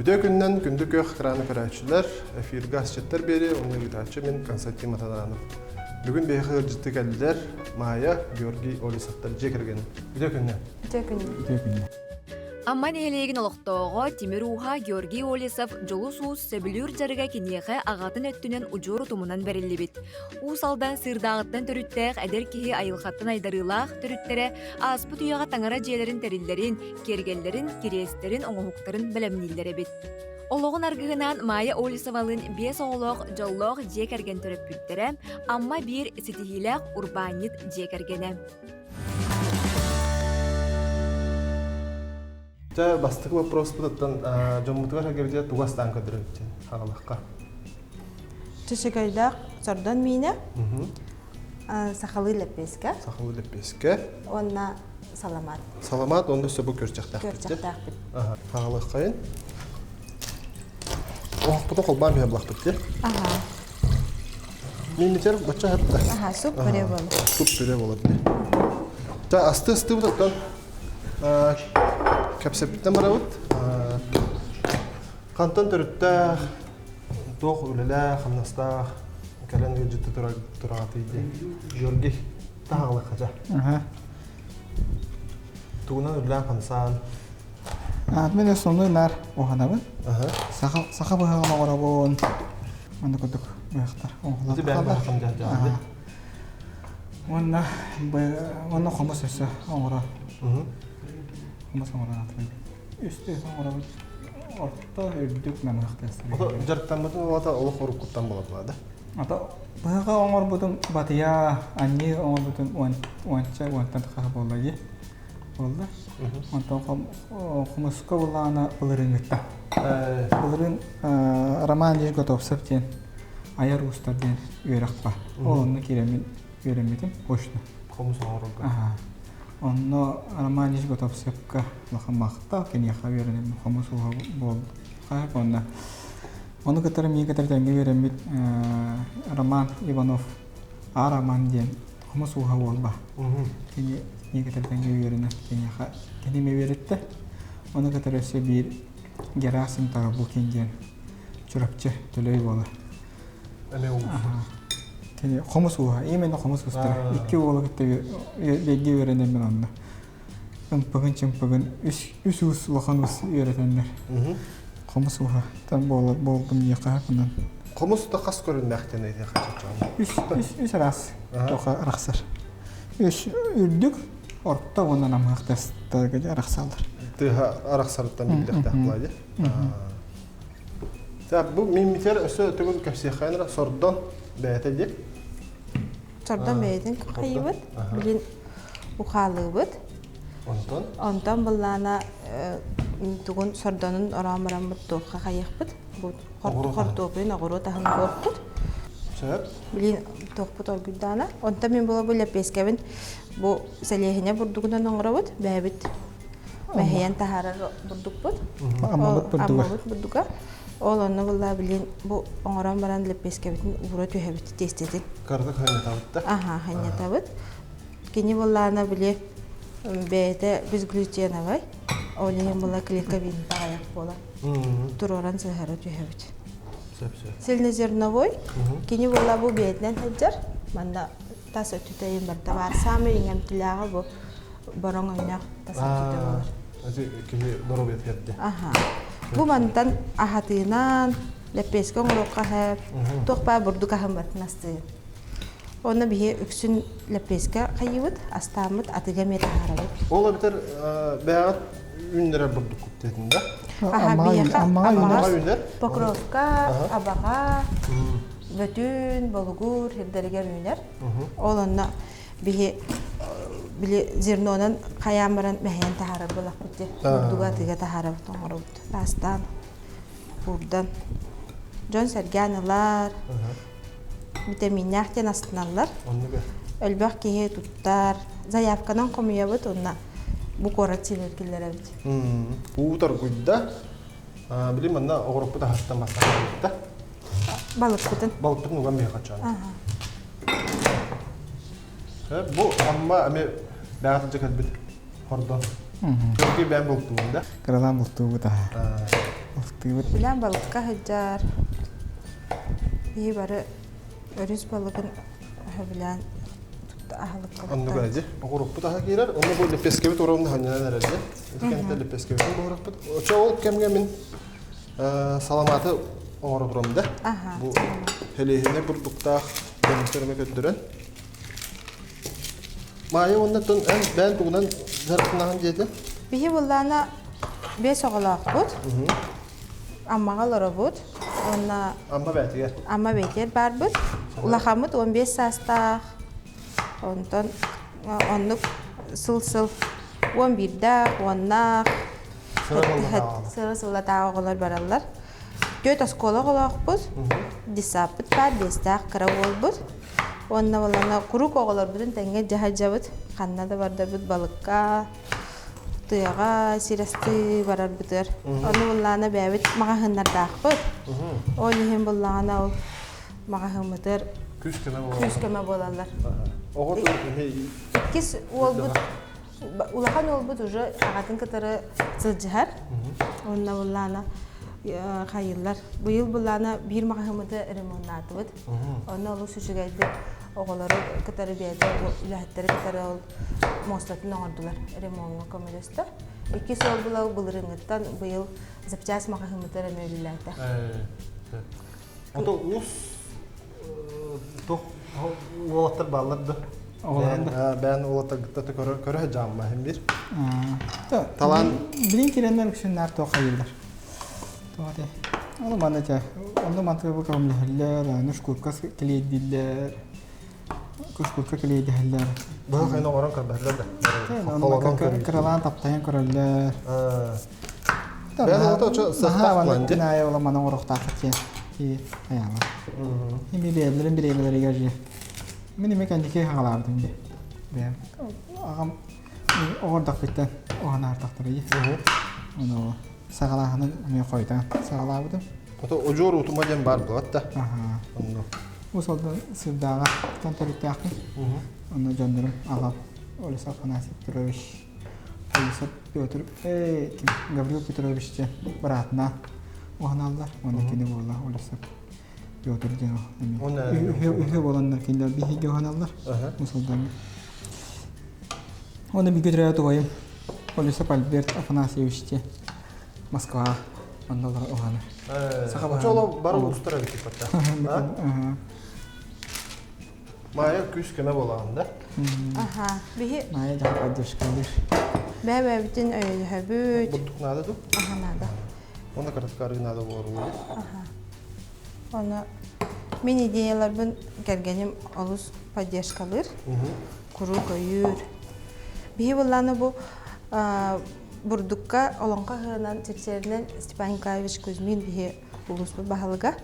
Үтүө күнүнэн күндү күөх экраны көрөөччүлэр, эфиргэ асчыттар биэри уонна ыытааччы мин Константин Матаданов. Бүгүн биһиэхэ ыалдьытты кэллилэр Майя, Георгий Олесовтар дьиэ кэргэнин. Үтүө күнүнэн. Үтүө күнүнэн. Үтүө күнүнэн. Амма нэһилиэгин олохтооҕо тимир ууһа Георгий Олесов Дьулус Уус сөбүлүүр дьарыга киниэхэ аҕатын өттүнэн удьуор утумунан бэриллибит. Уус Алдан Сыырдааҕыттан төрүттээх эдэр киһи айылҕаттан айдарыылаах төрүттэрэ ааспыт үйэҕэ таҥара дьиэлэрин тэриллэрин, киэргэллэрин, кириэстэрин, оҥоһуктарын бэлэмнииллэр эбит. Олоҕун аргыһынаан Майя Олесовалыын биэс оҕолоох дьоллоох дьиэ кэргэн төрөппүттэрэ, Амма биир ситиһиилээх урбаанньыт дьиэ кэргэнэ. Дьэ, бастакы вопроспутуттан дьоммутугар сэргэбитигэр тугу астаан көрдөрөбүт диэн хааллахха. Чөчөгөйдөөх сордон миинэ, сахалыы лэппиэскэ. Сахалыы лэппиэскэ. Уонна саламаат. Саламаат уонна өссө бу күөрчэхтээхпит. Күөрчэхтээхпит. Хаалыаххайын. Оһохпутун холбоон биһэ булахпыт дии. Аха. Миимитер бачча хапта. Аха, суп пюре болар. Суп пюре болар дии. Та асты астыбыт оттон кэпсэппиттэн барабыт. Хантан төрүттээх, туох үлэлээх, хамнастаах кэлэн ыалдьытты тураҕатый дии. Георгий, таһаҕалык хача. Аха. Тугунан үлэлээн хамсаан Мин основной наар уһанабын. Саха саха быһаҕын оҥоробун. Манна курдук быһахтар Ити бэйэм быһахтан дьаһдьаҕын Уонна уонна хомус өссө оҥоро. Хомус оҥорон атырабын. Үстүү оҥоробут. Орто үрдүк намыһах Ото дьарыктаммытын уолата олох уруккуттан буолар да? Ото быһаҕа оҥорбутум батыйа анньыы оҥорбутум уонча уонтан тахса буолла дии. буолла. Онтон хомуска буллаҕына былырыыҥҥыттан. Былырыын Роман Ильич Готовцев диэн айар уустар диэн үөрэх бар. Ол онно киирэммин үөрэммитим очно. Хомус оҥорорго. Онно Роман Ильич Готовцевка улахан махтал киниэхэ үөрэнэммин хомус ууһа буолла. Онно ону кытары миигин кытары тэҥҥэ үөрэммит Роман Иванов А Роман диэн хомус ууһа буолла. Кини кини тэҥҥэ үөрэнэр киниэхэ кини эмиэ үөрэттэ. Ону кытары өссө биир Герасим Тарабукин диэн Чурапчы Төлөй уола. Эмиэ уус. Кини хомус ууһа, именно хомус уустара. Икки уолу кытта бииргэ үөрэнэммин онно. Ымпыгын-чымпыгын үс, үс уус улахан уус үөрэтэннэр. Хомус ууһа там буолар буолдум диэххэ хапынан. Хомус да хас көрүннээх диэн этиэххэ чачаан. Үс, үс, үс араас туохха арахсар. Үс үрдүк, орто уонна намыһах тастарга арахсаллар. Тыаһа арахсарыттан биллиэхтээх буолаа дии. Так, бу мимитер өссө төгүл кэпсиэххэ сордон бэйэтэ дии. Сордон бэйэтин хайыбыт, билин ухаалыыбыт. Онтон? Онтон быллаана тугун сордонун ороон бараммыт туохха хайыахпыт. Бу хортуопуйун оҕуруот аһын буохпут. Сөп. Билин туохпут оргуйдаана. Онтон мин була бу лэппиэскэбин бу сэлиэһинэ бурдугунан оҥоробут. Бэйэбит мэһийэн таһаарар бурдукпут. Аммабыт бурдуга. Аммабыт бурдуга. Ол онно булла билин бу оҥорон баран лэппиэскэбитин уура түһэбит тиэстэтин. Кырдык ханньатабыт да? Аха, ханньатабыт. Кини буллаана били бэйэтэ безглютеновай, ол иһин була клейковин аҕыйах буолар. Туруоран сыһара түһэбит. Сөп сөп. Цельнозерновой. Кини була бу бэйэтинэн сылдьар. Манна тас өттүтэ иһин барыта баар. Саамай иҥэмтилээҕэ бу бороҥ өҥнөөх тас өттүтэ буолар. Киһи доруобуйатыгар дии. Аха. Бу мантан аһатыынан, лэппиэскэ оҥоруохха сөп, туох баар бурдук аһын барытын астыыр. Онно биһи үксүн лэппиэскэ хайыыбыт, астааммыт, атыга эмиэ таһаарабыт. Ол эбэтэр бэйэҕит үүннэрэр бурдуккут диэтин да? Аха, биһиэхэ Аммаҕа үүнэр. Покровка, Абаҕа, Бөтүн, Болугур сирдэригэр үүнэр. Ол онно биһи били зернонан хайаан баран мэһэйэн таһаарар буолахпыт дии. Бурдуга атыыга таһаарабыт оҥоробут. Таастаан, куурдан. Дьон сэргээн ылар, битэмииннээх диэн астыналлар. Элбэх киһи туттар. Заявканан хомуйабыт уонна бу куорат сиригэр киллэрэбит. Уу торгуйда. Били манна оҕуруппут аһастан бастаан Балыкпытын. Балыкпытын уган биһиэхэ чаан. Бу Амма эми бэҕэ сылдьа кэлбит хордон. Кыргый бэйэм бултуубун да. Кыралаан бултуубут аха. Балыктыыбыт. Билэн балыкка сылдьар. Биһи бары өрүс балыгын сөбүлээн аһылыкка Оннук эди. Оҕуруппут аһа киирэр. Онно бу лепескэбит уровна ханньанан эрэллэ. Ити кэнтэ лепескэбитин буһарахпыт. Очо ол кэмҥэ мин саламааты оҥоро турам да. Бу хелиэһинэ бурдуктаах дьонустарыма көрдөрөн. Маайа уонна тон эн бээн тугунан дьарыктанаҕын диэтэ? Биһи буллаана биэс оҕолоохпут. Аммаҕа олоробут. Уонна Амма бээтигэр. Амма бээтигэр баарбыт. Улахаммыт 15 саастаах. Онтон оннук сыл-сыл 11-дээх, уоннаах сыра сыллатааҕы оҕолор бараллар. Түөрт оскуола оҕолоохпут, десаппыт баар, биэстээх кыра уолбут. Уонна буоллаҕына куруук оҕолорбутун тэҥҥэ дьаһайдьабыт, ханна да бардарбыт балыкка, тыаҕа сир астыы барарбытыгар. Ону буллаҕына бэйэбит маҕаһыыннардаахпыт. Ол иһин буллаҕына ол маҕаһыыммытыгар Күүс-көмө буолаллар. Күүс-көмө буолаллар. Оҕо Иккис уолбут улахан уолбут уже аҕатын кытары сылдьыһар. Онно буллаана хайыллар. Быйыл буллаана биир маҕаһыыммыты ремоннаатыбыт. Онно олус үчүгэйдик оҕолору кытары бэйэтэ үлэһиттэри кытары ол муостатын оҥордулар ремоҥҥа көмөлөстө. Иккис уол була былырыыҥҥыттан быйыл запчасть маҕаһыыммытыгар эмиэ үлэлээтэ. Ото уус туох уолаттар бааллар да? Бээн уолаттар кытта көрө дьаамма иһин бир. Талаан Билин киреннер үксүннэр туох хайыллар. Туох этэй? Ону манна те онно мантыга бу көмөлөһөллөр, нушкурка килиэйдииллэр, кушкурка килиэйдэһэллэр. Быһа хайын оҥорон көрбөһөллөр да. Кыралаан таптайан көрөллөр. Бээн оҕото очо сыахтаах буолан дьэ. Наайа ола мана оҥорохтааххыт диэн ки айаала. Эми бэйэлэрин бириэмэлэригэр же. Мин эми кэнники хаҕалаабытым дии. Бэйэм аҕам оҕордохпуттан оһонаартахтара дии. Ону саҕалааһынын эмиэ хойутаан саҕалаабытым. Ото удьуор утума диэн баар буолат да. Онно. Ус олдон сырдааҕа тон төрүттээхпин. Онно дьоннорум аҕам Олесов Афанасий Петрович, Олесов Петр, э, Гаврил Петрович диэн быраатына уһаналлар. Онно кини буола Олесов Петр диэн эмиэ. Үһү буоланнар кинилэр биһиги уһаналлар. Мусулдаҥҥа. Оны бигэ төрөөт убайым Олесов Альберт Афанасьевич диэн Москва оннолоро уһанар. Саха баһаан. Бары улуустар эбит типпаттар. Майя күүс көмө буолаҕын да? Аха. Биһи Майя дьаһал поддержкалыыр. Бэйэ-бэйэбитин өйөһөбүт. Бурдук наада ду? Аха наада. Онно кырдык наада буолар Аха. Оны мин идеяларбын кэргэним олус поддержкалыыр, куруук өйүүр. Биһи быллааны бу бурдукка олоҥхо ыһыынан чэпчэринэн Степан Николаевич Кузьмин биһи улууспут баһылыга.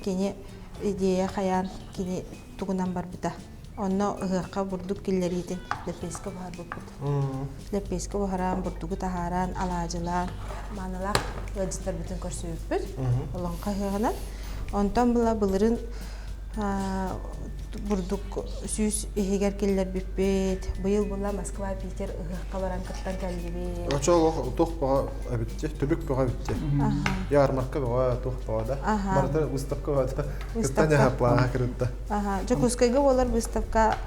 Кини идея хайаан кини тугунан барбыта. Онно ыһыахха бурдук киллэриитин лэппиэскэ буһарбыппыт. Лэппиэскэ буһаран, бурдугу таһааран, алаадьылаан, маанылаах ыалдьыттарбытын көрсүбүппүт. Олоҥхо ыһыаҕынан. Онтон була былырын бурдук сүүс иһигэр киллэрбиппит. Быйыл була Москва, Питер ыһыахха баран кыттан кэллибит. Очо олох туох бөҕө эбитти, түбүк бөҕө эбитти. Ярмарка бөҕө, туох бөҕө да. Барыта выставка бөҕө да. Кыттан яһаплааха кырытта. Дьокуускайга буолар выставка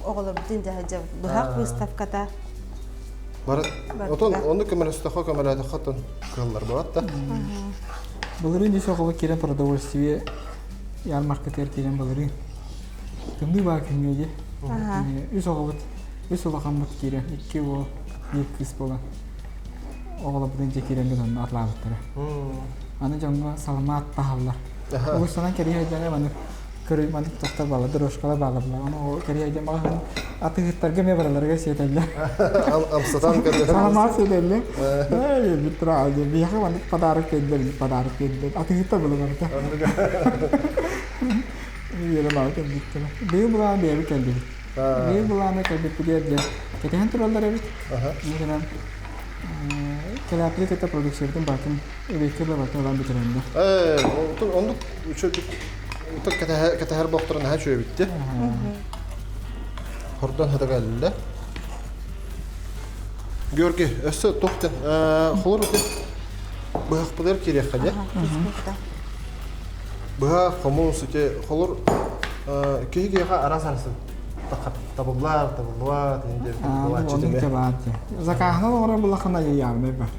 оҕолорбутун дьаһайдьа быһах выставката. Бары отон ону көмөлөстөхө көмөлөөтөххө отон кыаллар буолат да. Былырыын үс оҕоло киирэн продовольствие ярмаркатыгар киирэн былырыын тымныы баар күҥҥэ дии. Үс оҕобут, үс улахаммыт киирэн, икки уол, биир кыыс буолан оҕолорбутун дьэ киирэн онно атлаабыттара. Аны дьоҥҥо саламаат таһаллар. Угустанан кэриһэйдэрэ маннык көрүй маннык тохтор баала, дорожкалар баалар буолар. Ону кэриһэйдэ маҕаһын атыыһыттарга эмиэ бараларыгар сиэтэллэр. Амсатан көрөр. Саламаат сиэтэллэр. Ээ, бүтра, биһиэхэ маннык подарок биэрдэр, подарок биэрдэр. Атыыһыттар буолар барыта. Үөрэ баҕа кэлбиттэрэ. Быйыл былаан бэйэбит кэллибит. Быйыл былаана кэлбиппитигэр дьэ кэтэһэн тураллар эбит. Иннинэн кэлээппити кытта продукциябытын барытын эбиэккэ да барытын ылан бүтэрэллэр. Ээ, оннук үчүгэй кэтэһэр бохторун наһаа үчүгэй эбитти. Хордон хата кэллэ. Георгий, өссө туох холор Быһахпытыгар киириэххэ дьэ. Быһах, хомус, ити холур киһи киһиэхэ араас араас табыллар, табыллыбат, Оннук да баар дии. Закааһынан оҥорор булаххына явный бар.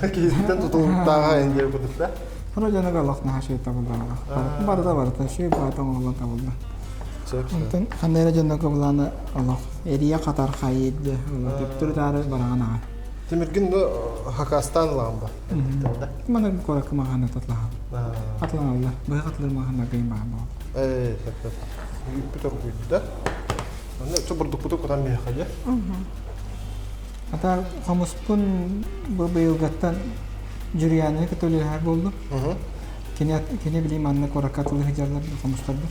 Киһиттэн тутулуктааҕа эн диэбит курдук да. Хоро дьонугар олох наһаа үчүгэй табыллар. Барыта барыта үчүгэй баата оҥоһуллан табыллар. Онтон ханна эрэ дьоннорго былаана олох эрийэ хатар хайыр дьэ төптөрү-таары бараҕын аҕай. Тимиргин хакастаан ылаҕын ба? Маны куоракка маҕаһыына татлаһан. Атланаллар. Быһа хатылыр маҕаһыыннарга им баар буолар. Ээ, сөп сөп. Үүппүт оргуйда. Аны бурдукпуту кутан биһиэхэ дьэ. Ата хомуспун бу быйылгаттан Дьүрүйээнини кытта үлэлэһэр буоллум. Кини кини билии манна куоракка атылыы сылдьаллар хомустарбын.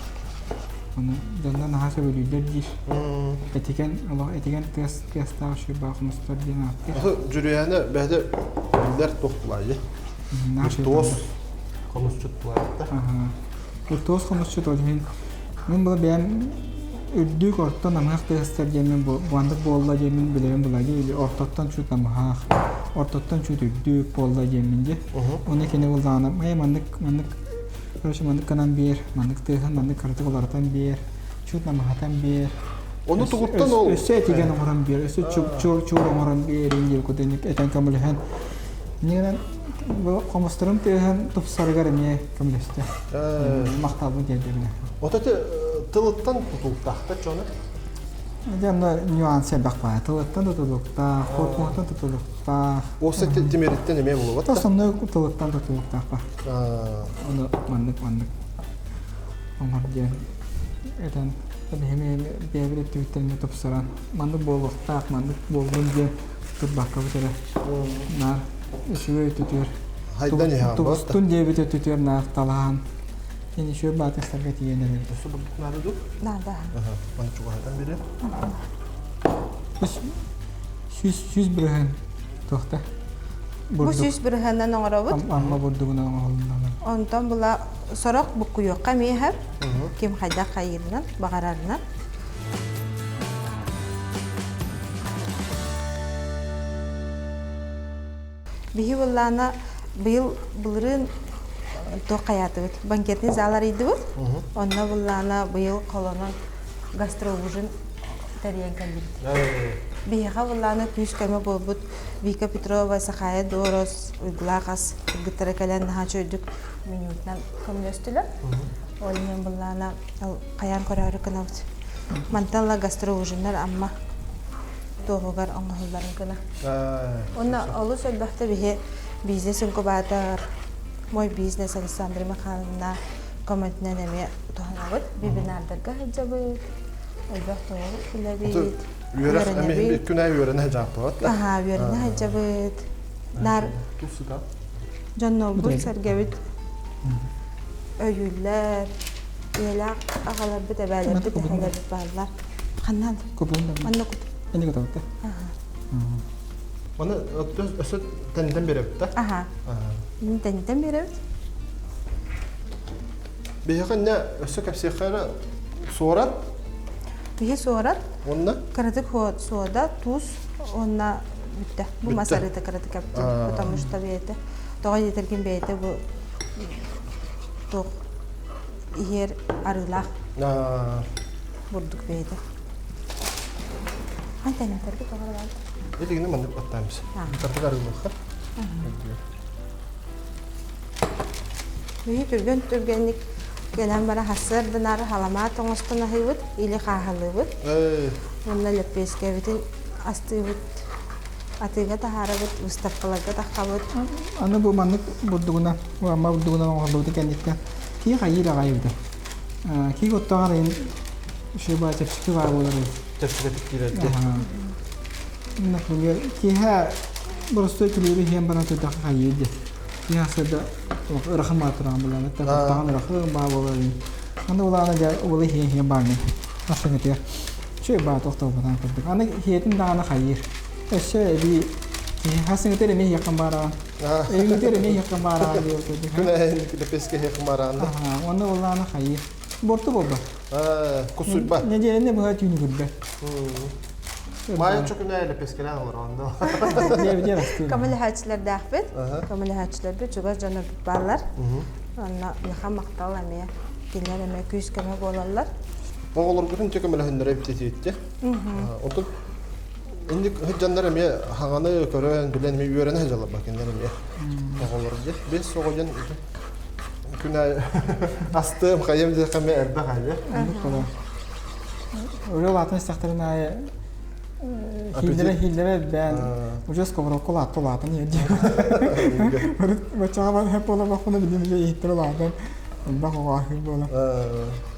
Ону дьонно наһаа сөбүлүүллэр диир. Этигэн олох этигэн тыас тыастаах үчүгэй хомустар диэн ааттыыр. Дьүрүйээнэ бэйэтэ биллэр туох булаайы. Виртуоз хомусчут булаайта. Виртуоз хомусчут ол иһин мин була бэйэм үрдүк орто намыһах тыастар диэммин буандык буолла диэммин билэбин була дии или ортоттон чуть намыһах ортоттон чуть үрдүк буолла диэммин дии уонна кини буллаҕына май маннык маннык короче маннык гынан биэр маннык тыаһын маннык кыратык уларытан биэр чуть намыһатан биэр Ону тугуттан ол өссө этигэн оҥорон биэр өссө чуор чуор оҥорон биэрин диир кудайник этэн көмөлөһөн Нигэнэн бу хомустарым тыаһын тупсарыгар эмиэ көмөлөстө. Махталбын тиэрдэбин. Вот эти тылыттан тутулуктаахтар дьоно? Дьэ, онно нюанс элбэх баар. Тылыттан тутулуктаах, корпуһуттан тутулуктаах. Уоса тимириттэн эмиэ булубат да? Основной тылыттан тутулуктаах ба. Ону маннык маннык оҥор диэн этэн биһими бэйэбит өттүбүттэн эмиэ тупсаран маннык буолуохтаах, маннык буоллун диэн турбаккабыт эрэ наар үчүгэй өттүтүгэр Хайдан иһэҕин тубустун диэбит өттүтүгэр наар талаһан ин үчүгэй баатыстарга тиийэн эрэбит. Өссө бурдук наада дуу? Наада. Маны чугаһатан бириэм. 100% туохта? Бу 100% оҥоробут. Амма бурдугунан оҥоһулунна. Онтон була сорох буккуйуохха эмиэ иһэр. Ким хайдах хайыырынан, баҕарарынан. Биһи буоллаана быйыл былырыын туох хайаатыбыт банкетный зал арыйдыбыт. Онно буллаана быйыл холонон гастроужин тэрийэн кэллибит. Биһиэхэ буллаана күүс-көмө буолбут Вика Петрова, Сахая Дорос, Уйгулаах ас кыргыттара кэлэн наһаа үчүгэйдик менютунан көмөлөстүлэр. Ол иһин буллаана хайаан көрөөрү гынабыт. Мантан ыла гастроужиннар Амма туоһугар оҥоһулларын гына. Уонна олус элбэхтэ биһи бизнес-инкубатор, мой бизнес Александра Михайловна көмөтүнэн эмиэ туһанабыт. Вебинардарга сылдьабыт, элбэх тоҕу билэбит. Үөрэх эмиэ күн аайы үөрэнэ сылдьааппыт. Аһаа, үөрэнэ сылдьабыт. Наар дьоннорбут сэргэбит өйүүллэр, ийэлээх аҕаларбыт, эбээлэрбит, эһэлэрбит бааллар. Ханна? Манна кут. Эни кутабыт. Оны өссө тэнитэн беребит да? Аха. Тэнитэн беребит. Биһиэхэ инне өссө кэпсиэххэ эрэ суорат. Биһи суорат. Уонна? Кыратык суода, туус уонна бүттэ. Бу мас арыыта кыратык эптим, потому что бэйэтэ тоҕо диэтэргин бэйэтэ бу туох иһэр арыылаах бурдук бэйэтэ. Антеннатарга тоҕо баар? Итигини маннык баттаамыс. Тартык арыылыахха. Биһи түргэн түргэнник кэлэн бара сарсыарданары халамаат оҥостон аһыыбыт или хааһылыыбыт. Уонна лэппиэскэбитин астыыбыт, атыыга таһаарабыт, выставкаларга таххабыт. Аны бу маннык бурдугунан, Амма бурдугунан оҥоһуллубута кэнниттэн кии хайыыр аҕай эбитэ. Кии оттоҕор айын шуба чэпчэки баар буолар эбит. Чэпчэкитик киирэргэ. Например, киэһэ боростуой килиэби иһэн баран турдахха хайыыр диэн. Киэһэ сырда ырахан баар тураҕын булааны, таҕан ырахан баар буолар эбит. Аны улаана дьэ уолу иһиэн иһиэн баарный. Ахсыҥытыгар. Үчүгэй баа тохтобутан курдук. Аны иһиэтин даҕаны хайыыр. Өссө эбии киһи хасыҥытыр эмиэ иһиэххин баараҕын. Эйиҥитир эмиэ иһиэххин баараҕын диэбит курдук. Күн эһин лэппиэскэ иһиэххин баараҕын да. Уонна улаана хайыыр. Борту буолба. Кусуйба. Нэдиэлэни быһа түүнүгүрбэт. Маайа чөкүнэ лэппиэскэлээн олорон. Көмөлөһөөччүлэрдээхпит. Көмөлөһөөччүлэрбит чугас дьоннорбут бааллар. Онно улахан махтал эмиэ кинилэр эмиэ күүс-көмө буолаллар. Оҕолоргутун те көмөлөһөннөрө эбититиитте. Онтон инник сылдьаннар эмиэ хаҥаны көрөн, билэн эмиэ үөрэнэ сылдьаллар ба кинилэр эмиэ. Оҕолор дьэ бес оҕо дьон күн аайы астыам хайым диэххэ эмиэ элбэх аайы. Өлө улаатан истэхтэрин аайы хииллэрэ хииллэрэ элбээн уже сковородка улаатта улаатан иһэр диэн. Баччаҕа баран буола билим уже иһиттэр улаатан элбэх оҕо аһыыр буола.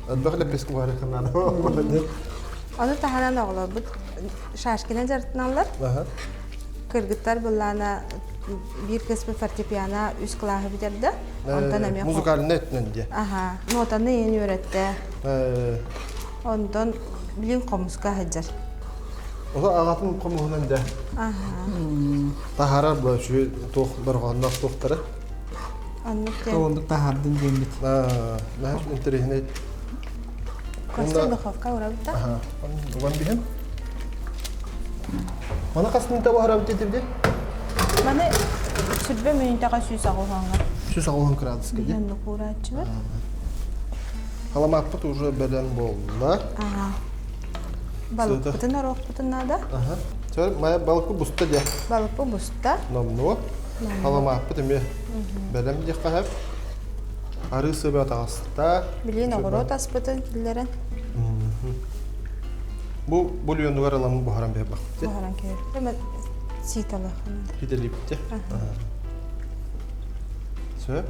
Элбэх лэппиэскэ буһарыахха наада. Ону таһынан оҕолорбут шашкинан дьарыктаналлар. Кыргыттар былаана биир кыыспыт фортепиано үс кылааһы бүтэрдэ. Онтон эмиэ музыкальнай өттүнэн диэ. Аха, нотаны иһин үөрэттэ. Онтон билин хомуска сылдьар. Ото аҕатын хомуһунан дэ. Аха. Таһаарар бу үчүгэй туох дорҕоонноох туохтары. Оннук диэн. Оннук таһаардын диэммит. Наһаа интэриэһинэй. Костя духовка урабыта. Аха. Уган биһин. Маны хас мүнүүтэ буһарабыт диэтибди? Маны сүрбэ мүнүүтэҕэ 180-га. 180 градуска ди. Оннук уурааччыбыт. Халамааппыт уже бэлэм буолла. Ага. Балыкпытын оруохпутун наада. Аха. Чөр, мая балыкпы буста дия. Балыкпы буста. Номнуо. Халамааппыт эмиэ бэлэм диэххэ сөп. Арыы сыба таҕыста. Билин оҕуруот аспытын киллэрэн. Бу бульонугар ылан буһаран биэрбэхпит. Буһаран кэбиһэр. Сииталахын. Сииталииппит. Сөп.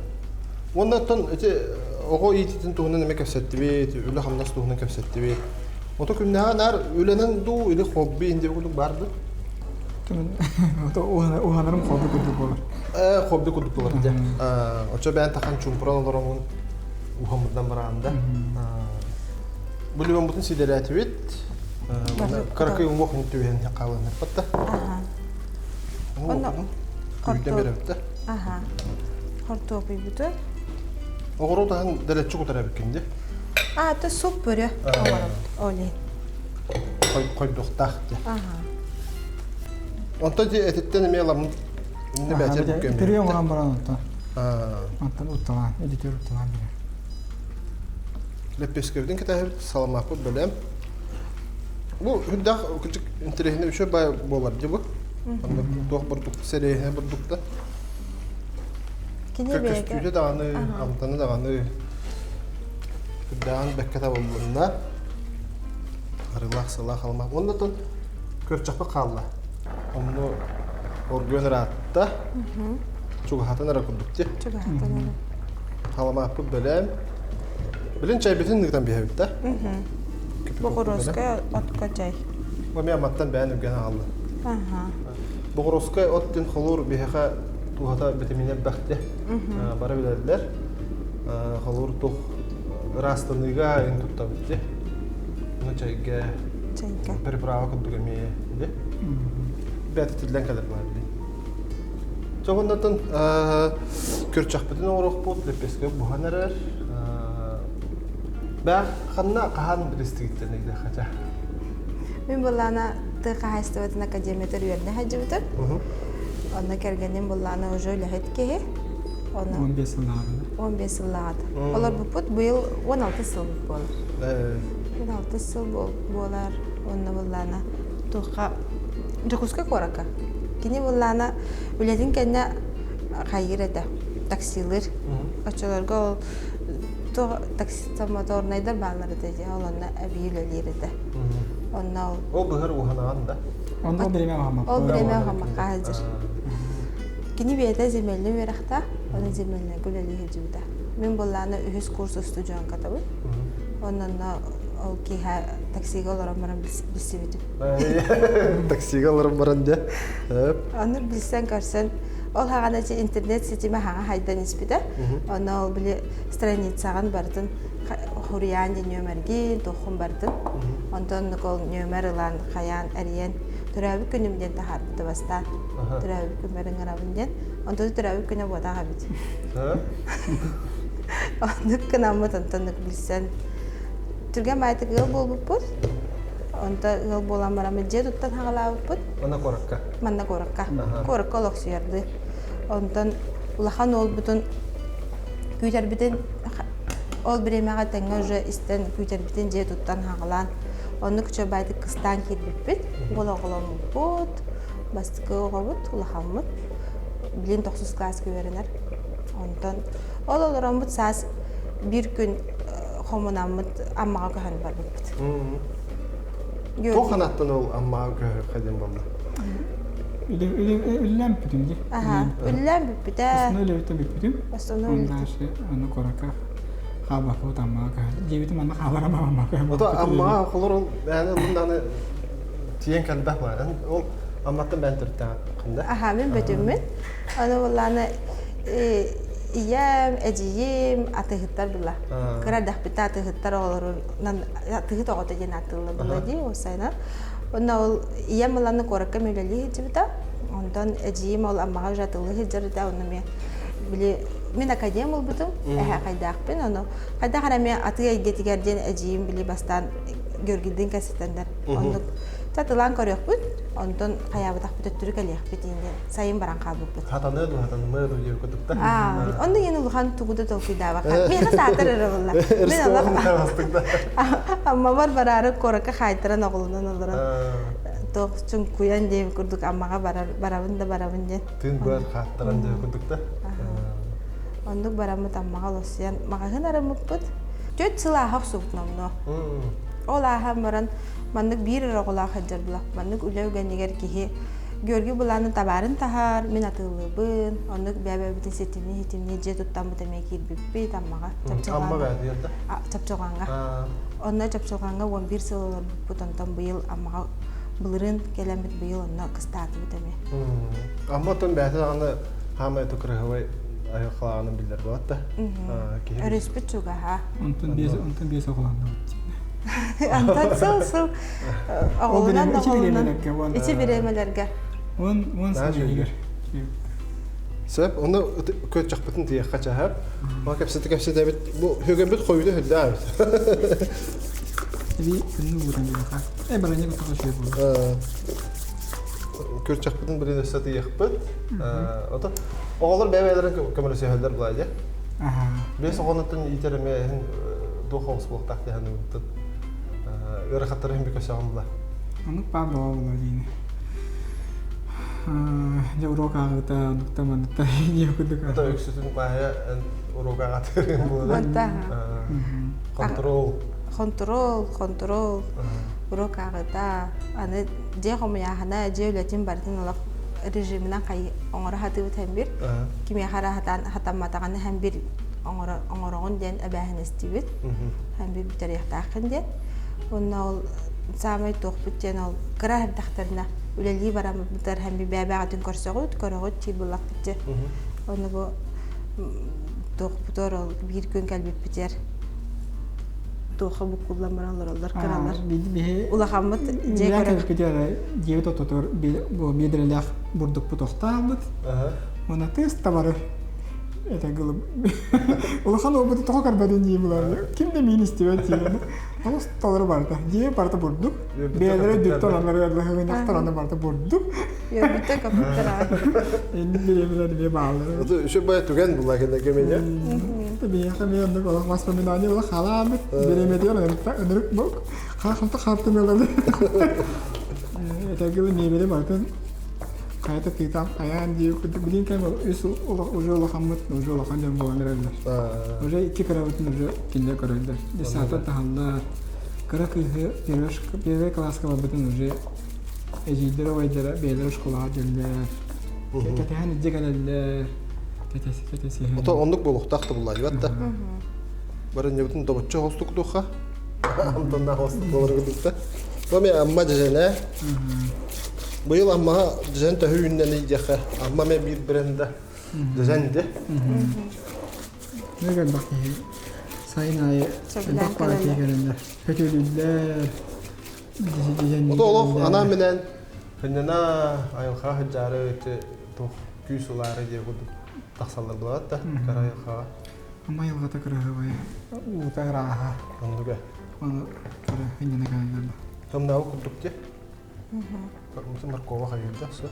Уонна оттон ити оҕо иитиитин туһунан эмэ кэпсэттибит, үлэ-хамнас туһунан кэпсэттибит. Ото күннээҕи наар үлэнэн дуу или хобби инди курдук баар дуу? Уһанарым хобби курдук буолар. Э, хобби курдук буолар дьэ. Очо бэйэн тахан чуумпуран олороҥун уһаммытынан бараан да. Бу бутун сиидэлээтибит. Кыракый уҥуох түбэһэн хааланнарбат да. Онно Күүтэн беребит да. Аха. Хортуопуйбутун. Оҕуруот аһын дэлэччи кутар эбиккин дии. А, то суп бөрө оҥоробут. Олей. Хойдуохтаах дии. Аха. Онтон дии этиттэн эмиэ ламын инне бэчэр бүккөм. Пюре оҥорон баран онтон. Онтон утталаан, эдитер утталаан билэр. Лэппиэскэбитин кэтэһэбит, саламааппыт бэлэм. Бу үрдээх кырдьык интэриэһинэй үчүгэй баай буолар дии бу. Онно туох бурдук сэлиэһинэй бурдукта. Кини бэйэтэ Көстүүтэ даҕаны, амтана даҕаны үрдээҕин бэккэ табыллынна. Арыылаах сылаах алмаах. Уонна оттон көрчөхпө хаалла. Онно оргуйан ыраатта. Чугаһатан эрэ курдук дии. Чугаһатан эрэ. Халамааппыт бэлэм. Билин чайбытын ыытан биһэбит да. Боҕуруоскай отко чай. Бу эмиэ аматтан бэйэн үргэн аҕалла. Аха. Боҕуруоскай от диэн холуур биһиэхэ туһата битэмиинэ элбэх дии. Бары билэллэр. Холуур тух ыраастаныыга ин туттабыт дии. Ну чайга Чайга. приправа курдук эмиэ дии. Бэйэтэ тиллэн кэлэр баар билин. Чоҕуннатын күрчэхпитин оҥоруохпут, лэппиэскэ буһан эрэр. Бээ, ханна хаһан билистигиттэн ыйдаххача? Мин былаана тыа хаһаайыстыбатын академиятыгар үөрэнэ сылдьыбытым. Онно кэргэним былаана уже үлэһит киһи. Онно 15 сыллааҕы. 15 сыллааҕыта. Олорбуппут быйыл 16 сыл буолар. 16 сыл буолар. Онно былаана туохха Дьокуускай куоракка. Кини былаана үлэтин кэннэ хайыыр этэ, таксилыыр. Оччолорго ол туох таксомоторнайдар бааллар этэ дии, ол онно эбии үлэлиир этэ. Онно ол Ол быһар уһанаҕын да? Онно ол бириэмэ уһаммаппыт. Ол бириэмэ уһаммакка сылдьар. Кини бэйэтэ земельнай үөрэхтээх, онон земельнайга үлэлии сылдьыбыта. Мин былаана үһүс курс устудьуонкатабын. Онно ол киэһэ таксига олорон баран билсибитим. Таксига олорон баран дьэ. Ону билсэн көрсөн ол хаҕана интернет ситимэ хаҥа хайдан испитэ. Онно ол били страницаҕын барытын хуруйаан диэн нүөмэргин, туоххун барытын. Онтон ол нүөмэр ылан хайаан эрийэн төрөөбүт күнүм диэн таһаарбыта бастаан. Төрөөбүт күммэр ыҥырабын диэн. Онтон төрөөбүт күнэ буотах эбит. Оннук гынаммыт онтон билсэн түргэн баайтык ыал буолбуппут. Онто ыал буолан бараммыт дьиэ туттан хаҕалаабыппыт. Манна куоракка? Манна куоракка. Куоракка олохсуйардыы. Онтон улахан уолбутун күүтэрбитин ол бириэмэҕэ тэҥҥэ уже истэн күүтэрбитин дьиэ туттан хаҕалаан оннук үчүгэйдик кыстаан киирбиппит. Уол оҕоломмуппут. Бастакы оҕобут улахаммыт. Билин тохсус кылааска үөрэнэр. Онтон ол олороммут саас биир күн хомунаммыт Аммаҕа көһөн барбыппыт. Туох санааттан ол Аммаҕа көһөрөххө диэн буолла? Үллээн бүппүтүм дии. Аха, үллээн бүппүтэ. Основной үлэбиттэн бүппүтүм. Основной Дальше аны куоракка хаалбаккабыт Аммаҕа көһөн. Дьиэбитин манна хаалара Аммаҕа көһөн. Ото Аммаҕа холор ол бэйэни ылын тиийэн кэлбэх баар. Ол Амматтан бэйэн төрүттээх да? Аха, мин бөтүммүн. Аны буоллааны ийэм, эдьиийим атыыһыттар була. Кыра эрдэхпиттэ атыыһыттар оҕолорунан атыыһыт оҕото диэн ааттыыллар була дии уопсайынан. Онно ол ийэм ыланы куоракка үлэлии сылдьыбыта. Онтон эдьиийим ол Аммаҕа уже атылыы сылдьар онно эмиэ били мин академ ылбытым, эһэ хайдаахпын, ону хайдах эрэ эмиэ атыы эйгэтигэр диэн эдьиийим били бастаан Георгийдыын кэпсэтэннэр оннук татылаан көрүөхпүт, онтон хайаабатахпыт өттүрү кэлиэхпит диэн сайын баран хаалбыппыт. Хатаныа дуу, хатанымыа дуу диэбит курдук да. Онно иэн улахан тугу да толкуйдаабакка. Миэхэ саатар эрэ буолла. Мин олох Аммабар бараары куоракка хаайтаран оҕолонон олорон туох чуҥкуйан диэбит курдук Аммаҕа барар барабын да барабын диэн. Тыын быар хааттаран диэбит курдук да. Оннук бараммыт Аммаҕа олохсуйан маҕаһыын арыммыппыт. Түөрт сыл ааһа охсубут номнуо. Ол ааһан баран маннык биир эрэ оҕолоох сылдьар була. Маннык үлэ үгэнигэр киһи Георгий былаанын табаарын таһаар, мин атыылыыбын, оннук бэйэ-бэйэбитин ситимнии-ситимнии дьиэ туттаммыт эмиэ киирбиппит Аммаҕа. Амма бэйэтигэр да? Чапчылҕаҥҥа. Онно Чапчылҕаҥҥа 11 сыл олорбуппут, онтон быйыл Аммаҕа былырыын кэлэммит быйыл онно кыстаатыбыт эмиэ. Амма оттон бэйэтэ даҕаны хаамай кырыһыбай айылҕалааҕынан биллэр буолат да. Өрүспүт чугаһа. Онтон биэс оҕолоннубут. Онтон сыл-сыл оҕолунан оҕолунан ити бириэмэлэргэ. 10 сыл иһигэр. Сөп, оны көтчөхпүтүн тиэххэ чаһар. Ма кэпсэтэ кэпсэтэбит. Бу хөгөбүт хойута хүрдээ эбит. Эби күннү ууран биэхэ. Э бараньа кутаха шөй буолла. Күрчэхпитин билин өссө тыйыахпыт. Ото оҕолор бэйэ-бэйэлэрин көмөлөсүһэллэр булаа дьэ. Бэс оҕонуттан иитэр эмэ иһин туох оҕус буолуохтаах диэн ыыттын. Ыарахаттары иһин бүкөсөҕүн була. Оннук баар буола була диини. Дьэ уруок ааҕыта, оннукта манныкта диэ курдук. Ото үксүтүн баайа уруок ааҕатырын буолар. Контрол. Контрол, контрол. Уруок ааҕыта. Аны дьиэ хомуйааһына, дьиэ үлэтин барытын олох режиминэн оҥоро сатыыбыт һэн бир. Кимиэхэ эрэ хатаан хатамматаҕына һэн бир оҥороҕун диэн эбээһинэстиибит. Һэн бир бүтэриэхтээххин диэн. Уонна ол саамай туохпут диэн ол кыра эрдэхтэринэ үлэлии бараммытыгар һэн бир бэйэ-бэйэҕитин көрсөҕүт, көрөҕүт диир буоллахпыт дьэ. Ону бу туохпутугар ол биир күн кэлбиппитигэр туохха буккуллан баран олороллор кыралар. Улахаммыт дьиэ көрөр. Дьиэбит ортотугар бу биэдэрэлээх бурдукпут охтообут. Уонна тыас табары это гылым. Улахан уолбуту тоҕо көрбөтүн дии булар. Ким да миин истибэт диэн. Олус толору барда. Дьиэ барыта бурдук. Бэйэлэрэ дүртэн аннары ыһыгынньахтар аны барыта бурдук. Үөрбүттэ көппүттэр аа. Инник бириэмэлэр эмиэ бааллар. Это еще бая түгэн була кэннэ кэмине. Биһиэхэ эмиэ оннук олох воспоминание олох халаабыт. Бириэмэтигэр ынырык бук. Хахамта хаартын ыланы. Этэргилы мебели барытын хайата тыытан хайаан дии билин кэм үс уже улахаммыт уже улахан дьон буолан эрэллэр. Уже икки кырабытын уже кинилэр көрөллөр. Десята таһаллар. Кыра кыыһы первый класска барбытын уже эдьиийдэр убайдара бэйэлэрэ школаҕа дьэллэр. Кэтэһэн илдьэ кэлэллэр. Кэтэсиһэн. Ото оннук буолуохтаах да буллаайбат да. Барынньабытын добоччу холстук духа. Амтаннаах холстук буолар курдукта. Бу мен Амма дьэжэнэ. Быйыл Аммаҕа дьэжэн төһө үүннэний диэххэ Амма мен биир бренда дьэжэн ди. Ne элбэх киһи сайын аайы элбэх баар киһи кэлэллэр. Көтөлүллэр. Ото олох анаан-минээн хынньана айылҕа сылдьаары ити туох күүс ылаары диэ курдук тахсаллар буолаат да кыра айылҕаҕа. Ама айылҕата кыраһыабай уута ырааһа. Оннуга. Ону кыра хынньана кэлэллэр. Тымнаабы курдук дии. Моркова хайыырда, все.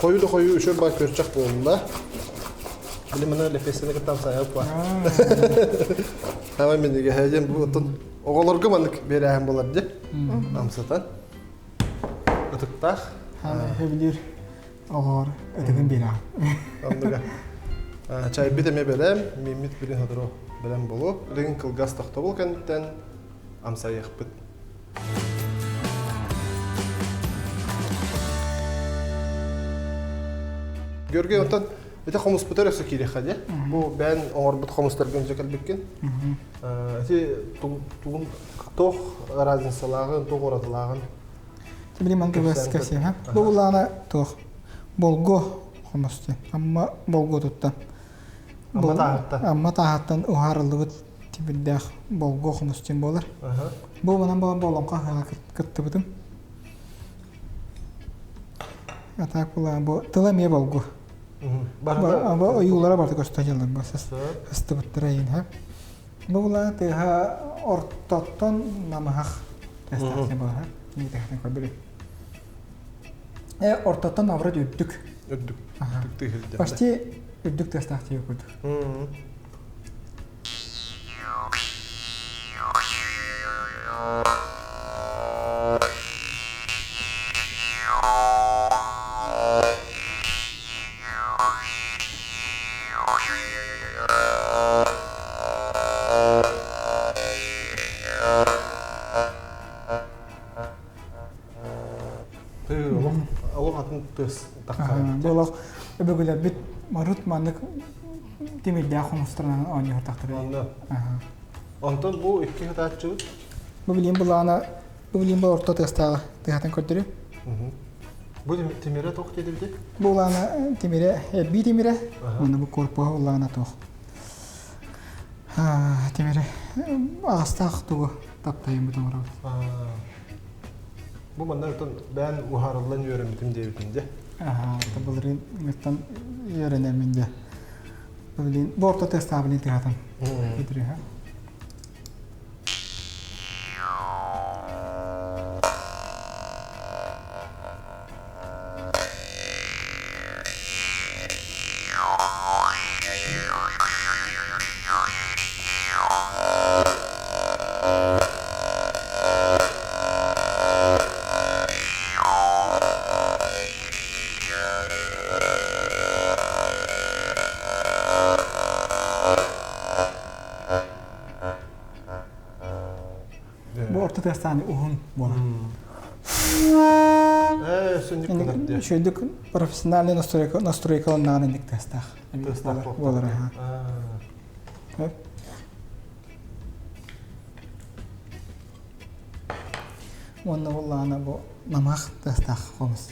Хойуу да хойуу үчүгэй баар күөрчэх буолла. Били маны лэпиэскэни кытта амсайап ба. Хама минигэ хэдьэн бу оттон оҕолорго маннык биэрээһин болар дии. Амсатан. Ытыктаах. Хэбилир оҕоор ытыгын биэрээ. Оннуга. Чайбит эмиэ бэлэм, мииммит билин сотору бэлэм болу. Билигин кылгас тохтобул кэнниттэн амсайыахпыт. Георгий, онтон ити хомуспутар өссө киириэххэ дии. Бу бэйэн оҥорбут хомустаргын дьэ кэлбиккин. Ити тугун туох разницалааҕын, туох уратылааҕын Билим ман кэбэс кэсиэхэ. Бу булаана туох болго хомус диэн. Амма болготуттан. Амма тааһыттан. Амма тааһыттан уһаарыллыбыт тимирдээх болго хомус диэн буолар. Бу манан буолан болоҥхо ыһыаҕа кыттыбытым. А так булаан бу тыла эмиэ болгу. Бу ойуулара барыта көстө дьаллар бу сыстыбыттара иин Бу булаан тыаһа ортоттон намыһах тыастаах буолар. Көрдөрүй. Э ортоттон наоборот үрдүк. Үрдүк. Почти үрдүк тыастаах тиийэ курдук. Олох атын тыас тахсар. Бу олох өбүгэлэрбит марут маннык тимирдээх хомустарынан оонньоһортахтара. Онно. Онтон бу икки хатааччыбыт. Бу билим былаана бу билим бу орто тыастааҕы тыһатын көрдөрү. Бу тимирэ туох диэбити? Бу улаана тимирэ эрбии тимирэ. Уонна бу корпуһа улаана туох. Тимирэ аҕастаах тугу таптайыммыт оҥоробут. Бу манна оттон бэйэн уһаарыллан үөрэммитим диэбитин дьэ. Аха, былырыын ыттан үөрэнэммин дьэ. Блин, бу орто тыастаабын тыһатан. Кытырыха. Бу орто тыастааны уһун буолар. Үчүгэйдик профессиональный настройка настройкаланнаҕына инник тыастаах. Буолар. Уонна буоллаҕына бу намыһах тыастаах хомус.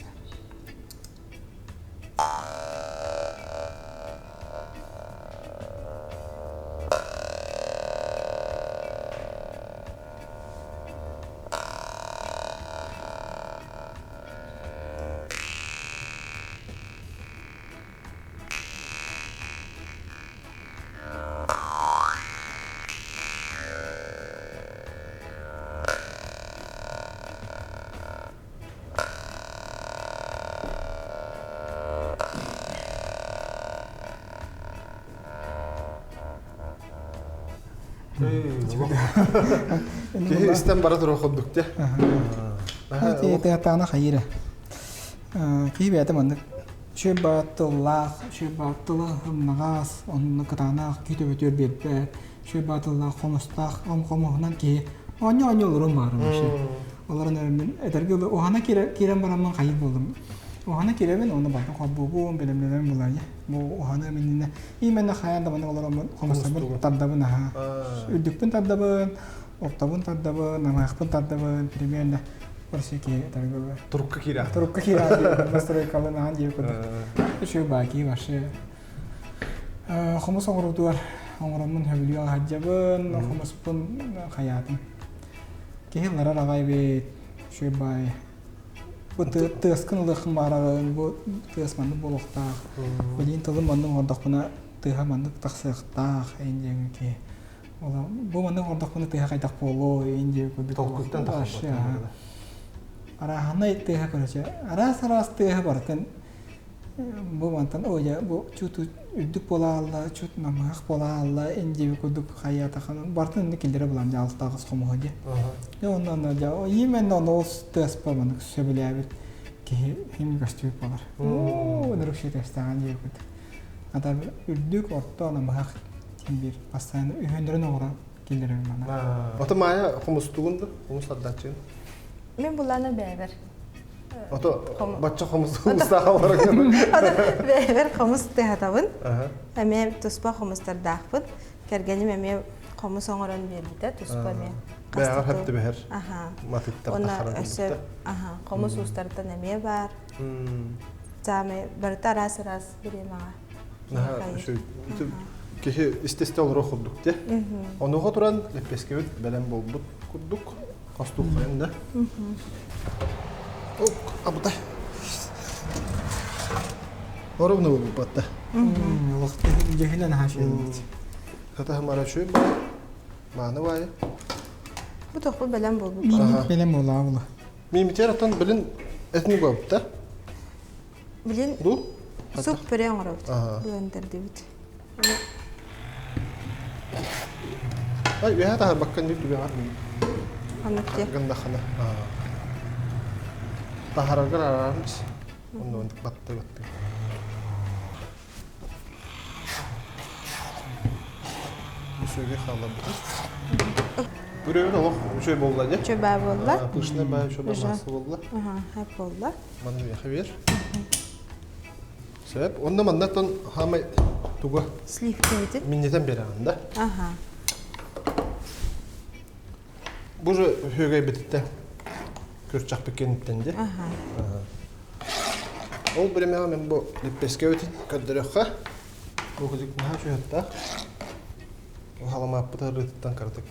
Киһи истэн бара турар курдук те. Тыатаана хайыра. Киһи бэйэтэ маннык үчүгэй баҕа тыллаах, үчүгэй баҕа тыла ымнаҕас, онно кытаанах киһи төбөтүгэр биэрбэт, үчүгэй баҕа тыллаах хомустаах, хомуһунан киһи оонньуу-оонньуу олоруон баҕарар вообще. Олорон эрэммин этэргэ дылы уһана киирэн бараммын хайыр буоллум. Уһана киирэбин, уонна барытын холбуубун, бэлэмнэнэбин булаайы. Бу уһаныам иннинэ именно хайаан да маннык олороммун хомустарбын тардабын аһаа. Үрдүкпүн тардабын, ортобун тардабын, намыһахпын тардабын, примерно Турукка киирэ. Турукка киирэ настройкалын ахан диир курдук. Үчүгэй баакии вообще. Хомус оҥоруутугар оҥороммун сөбүлүү аһадьабын, хомуспун хайаатым. Киһи ылларар аҕай эбит, үчүгэй баай. Бу тыаскын ылыаххын баҕараҕын, бу тыас маннык буолуохтаах. Билигин тылым маннык оҥордохпуна тыаһа маннык тахсыахтаах, эн диэҥ киһи. Бу маннык оҥордохпуна тыаһа хайдах буолуой диэн курдук. Толкуйтан тахсыбат. Арааһынай тыаһа короче араас-араас тыаһа барытын бу мантан ой бу чут үрдүк буолаалла чут намыһах буолаалла ин курдук хайаатахан барытын инник киллэрэ булан дьэ алтаҕас хомуһа дии. Дьэ онно онно дьэ именно онно ол тыаспа маннык сөбүлээбит киһи хим көстүбүт буолар. Оо ынырык шитестаҕан диye курдук. Ата үрдүк орто намыһах биир постоянно үһүөннэрин оҥорон киллэрэр мана. Ото Маайа хомустугун да хомус тардааччыгын? Мин булаана бэйэбэр. Ото бачча хомус хомустаах олорон. Ото бэйэбэр хомус тыһатабын. Эмиэ туспа хомустардаахпын. Кэргэним эмиэ хомус оҥорон биэрбитэ туспа эмиэ. Бэйэҕэр хөп түбэһэр. Аха. Матыттар Онно өссө аха хомус уустарыттан эмиэ баар. Саамай барыта араас-араас бириэмэҕэ. Наһаа үчүгэй. Киһи истэ-истэ олоруох курдук дии. Онуоха туран лэппиэскэбит бэлэм буолбут курдук. Хостуоххайын да. Ок, абытай. Оровно буолбут да. Олох дьэһинэн аһаа шүөбүт. Хатаһымара үчүгэй баай. Мааны баайы. Бу тохпу бэлэм буолбут. Бэлэм буолаа була. Мимитер оттон билин этник буолбут Билин Ду? суп пюре оҥоробут. Блендердибит. Ай, үөһэ таһарбакка нүк түгэҕэр Оннук дии. гыннахына. Таһараргар арааран онно оннук батты батты. Үчүгэй хаалларбыта. Бүрөбүн олох үчүгэй буолла дии. Үчүгэй баа буолла. Пышный баа үчүгэй масса буолла. Аха, хэп буолла. Маны миэхэ биэр. Сөп. Онно маннаттан хаамай туга? Сливкэбитин. Минньитэн биэрэҕин да? Аха. Бу же үһүөгэйбититтэн күрчэхпит кэнниттэн дии. Аха. Ол биримэҕэ мен бу липпескэбитин көрдөрүөххэ. Бу кудик наһаа чуһаттаах. Халамааппыт арыытыттан кыратык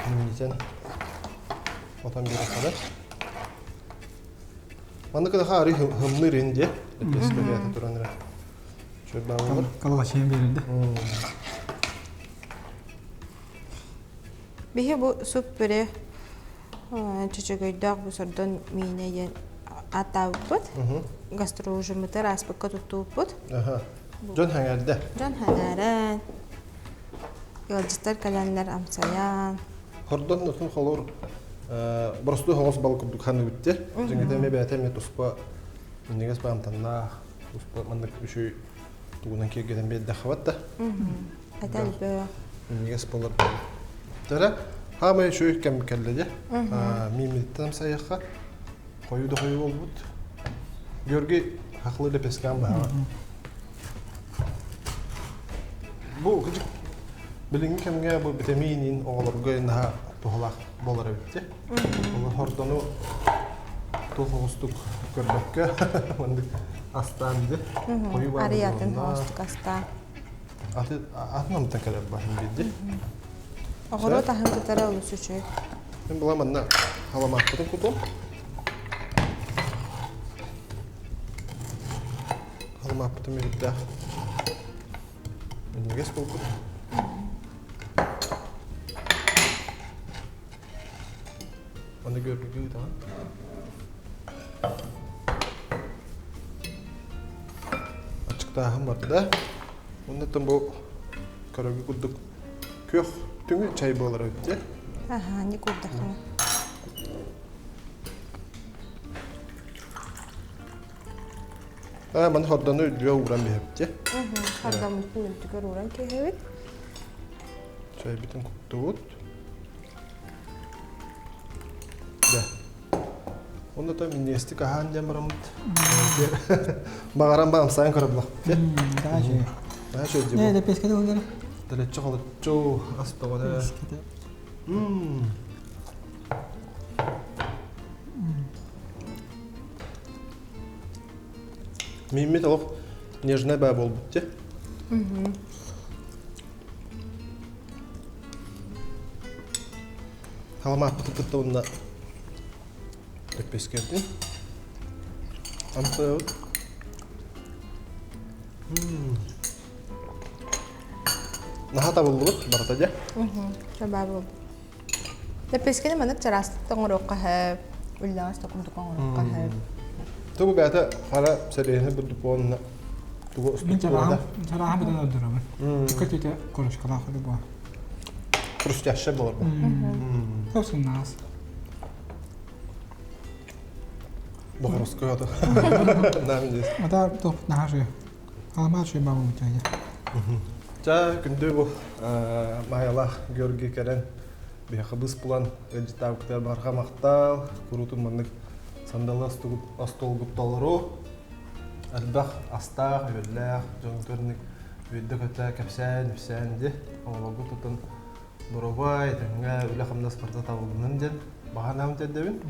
минньитэн отон биэрэххэ Маннык кыдаха арый хымныр ин диэ. Липпескэ туран эрэ. Чуйбаалар. Калачайын берилди. Биһи бу суп-пюре чөчөгөйдөөх бу сордон миинэ диэн ааттаабыппыт. Гастроужиммытыгар ааспыкка туттубуппут. Дьон сэҥээрдэ. Дьон сэҥээрэн, ыалдьыттар кэлэннэр амсайан. Хордон отун холор боростуой хоҕус бал курдук ханыыбыт дии. Дьиҥэтэ эмиэ бэйэтэ эмиэ туспа минньигэс баамтаннаах, туспа маннык үчүгэй тугунан киэргэтэн биэрдэххэ да. Этэ элбэх. Минньигэс буолар. Төрө хаамай үчүгэй кэм кэллэ дии. Мииммититтэн амсайыахха. Хойуу да хойуу буолбут. Георгий хахлы лепескан баһаҕа. Бу кыдьык билиҥҥи кэмҥэ бу битэмиинин оҕолорго наһаа туһалаах буолар эбит дии. Ол хордону туох оҕустук көрбөккө маннык астаан дии. Хойуу баар Арыйатын оҕустук астаан. Аты атын амтан кэлэр баһын биирди. Оҕуруот аһын кытары олус үчүгэй. Мин була манна халамааппытын кутуом. Халамааппытын мүрүттээх минньигэс буолбут. Аны көрдүгү ыытаҕын. Аччыктааһын барда. Оннуттан бу көрөгү курдук күөх түҥү чай буолар эбит дии. Аха, не курдахына. Аа, маны хордону үрдүгэ ууран биһэбит дии. Хордоммутун үрдүгэр ууран киһэбит. Чайбытын куттубут. Да. Онно то минньигэстик аһаан диэн бараммыт. Баҕаран баамсаан көрө булахпыт. Да, же. Да, же Не, лепескede олар. Дэлэччи холоччу ас тоҕода. Мм. Мииммит олох нежная баа буолбут дии. Халамааппытын кытта уонна лэппиэскэбитин амсайабыт. Наһаа табыллыбыт барыта дьэ. Чабаа буолбут. Лэппиэскэни маннык чараастык оҥоруохха сөп, үллэҕэс да курдук оҥоруохха сөп. Тугу бэйэтэ хара сэлиэһинэй бурдук уонна тугу Мин чарааһым, чарааһым быдан ордоробун. Көтүтэ корочкалаах үлэ буолар. Хрустящая буолар. Сымнаас. Бохороской ото. Нам здесь. Ата топ наһаа Аламаа үчүгэй баҕабыт дьайа. Ча күндү бу Маайалаах Георгий кэлэн биһиэхэ быс булан ыалдьыттаабыккытыгар барҕа махтал, куруутун маннык сандалы остуолгут толору, элбэх астаах, үөллээх, дьон көрүнүк үөрдэ-көтө кэпсээн, үпсээн ди оҕолорго тутан боробай, этэҥҥэ үлэ-хамнас барыта табылыннын диэн баҕа санаабын тиэрдэбин.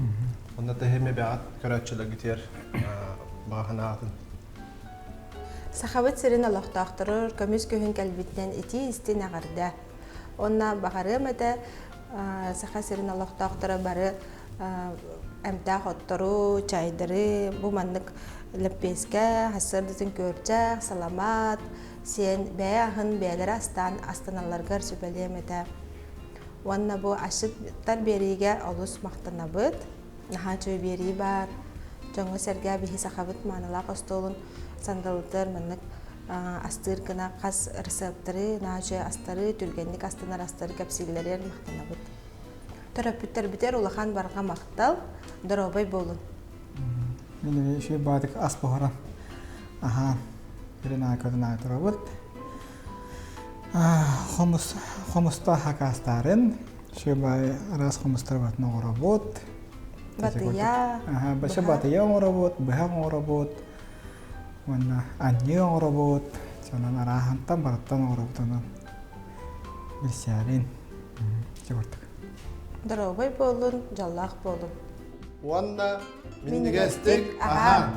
Онно тэһиэм эбэҕит көрөөччүлэргитигэр баҕа санаатын Сахабыт сирин олохтоохторугар көмүс күһүн кэлбитинэн итии-истиҥ эҕэрдэ! Уонна баҕарыам этэ, Саха сирин олохтоохторо бары эмтээх оттору, чайдары, бу маннык лэппиэскэ, сарсыардатын күөрчэх, саламаат сиэн бэйэ аһын бэйэлэрэ астаан астаналларыгар сүбэлиэм этэ. Уонна бу асчыттар биэриигэ олус махтанабыт. Наһаа үчүгэй биэрии баар. Дьоҥҥо-сэргэ биһи сахабыт маанылаах остуолун сандалытыгар маннык астыыр гына хас рецептары, наһаа үчүгэй астары, түргэнник астанар астары кэпсииллэригэр махтанабыт. Төрөппүттэрбитигэр улахан барҕа махтал, доруобай буолун. Мин эмиэ үчүгэй баатык ас буһаран аһаан үрүн аакатын аатырабыт. Хомус хомустаах акаастаарын Шебай араас хомустар батын оҥоробут. Батыйа. Аха, баша батыйа оҥоробут, быһах оҥоробут, уонна анньыы оҥоробут, сонон арааһантан барыттан оҥоробут онон билсээрин. Чугурдук. Доруобай буолун, дьоллоох буолун. Уонна минньигэстик аһаан!